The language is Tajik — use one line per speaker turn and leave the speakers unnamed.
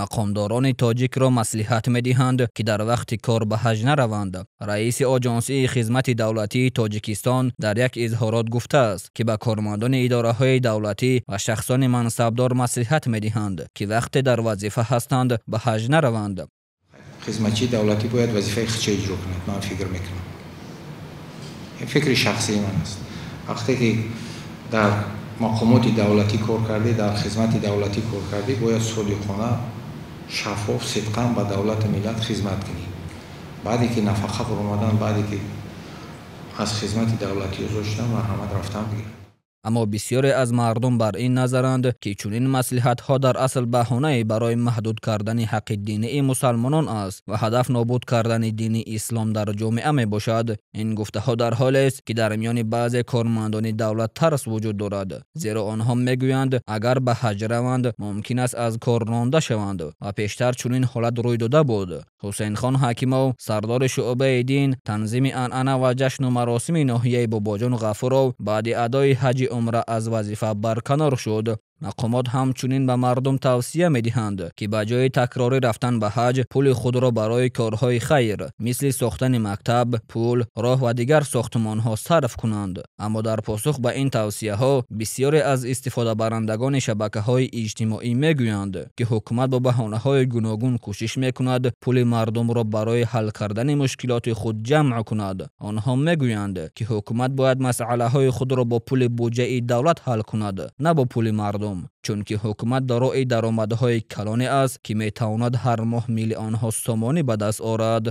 Мақомдорони тоҷикро маслиҳат медиҳанд, ки дар вақти кор ба ҳаҷ нараванд. Раиси Оҷонсии хизмати давлатии Тоҷикистон дар як изҳорот гуфтааст, ки ба кормандони идораҳои давлатӣ ва шахсони мансабдор маслиҳат медиҳанд, ки вақте дар вазифа ҳастанд, ба ҳаҷ нараванд.
Хизматчии давлатӣ бояд вазифаи худша иҷро кунад, ман фикр мекунам. Ин фикри шахсии ман аст. Вақте ки дар мақомоти давлатӣ кор кардӣ, дар хизмати давлатӣ кор кардӣ, бояд содиқона, шаффоф, сидқан ба давлату миллат хизмат кунӣ. Баъде ки нафақа баромадан, баъде ки аз хизмати давлатӣ озод шудан, марҳамат, рафтан бигирад.
Аммо бисёре аз мардум бар ин назаранд, ки чунин маслиҳатҳо дар асл баҳонае барои маҳдуд кардани ҳаққи динии мусалмонон аст ва ҳадаф нобуд кардани дини ислом дар ҷомеа мебошад. Ин гуфтаҳо дар ҳолест, ки дар миёни баъзе кормандони давлат тарс вуҷуд дорад, зеро онҳо мегӯянд, агар ба ҳаҷ раванд, мумкин аст аз кор ронда шаванд ва пештар чунин ҳолат рӯй дода буд. Ҳусейнхон Ҳакимов, сардори шуъбаи дин, танзими анъана ва ҷашну маросими ноҳияи Бобоҷон Ғафуров, баъди адои ҳаҷи умра аз вазифа барканор шуд. Мақомот ҳамчунин ба мардум тавсия медиҳанд, ки ба ҷои такрорӣ рафтан ба ҳаҷ, пули худро барои корҳои хайр, мисли сохтани мактаб, пул, роҳ ва дигар сохтмонҳо сарф кунанд. Аммо дар посух ба ин тавсияҳо бисёре аз истифодабарандагони шабакаҳои иҷтимоӣ мегӯянд, ки ҳукумат бо баҳонаҳои гуногун кӯшиш мекунад пули мардумро барои ҳал кардани мушкилоти худ ҷамъ кунад. Онҳо мегӯянд, ки ҳукумат бояд масъалаҳои худро бо пули буҷаи давлат ҳал кунад, на бо пули мардум, чунки ҳукумат дорои даромадҳои калоне аст, ки метавонад ҳар моҳ миллионҳо сомонӣ ба даст орад.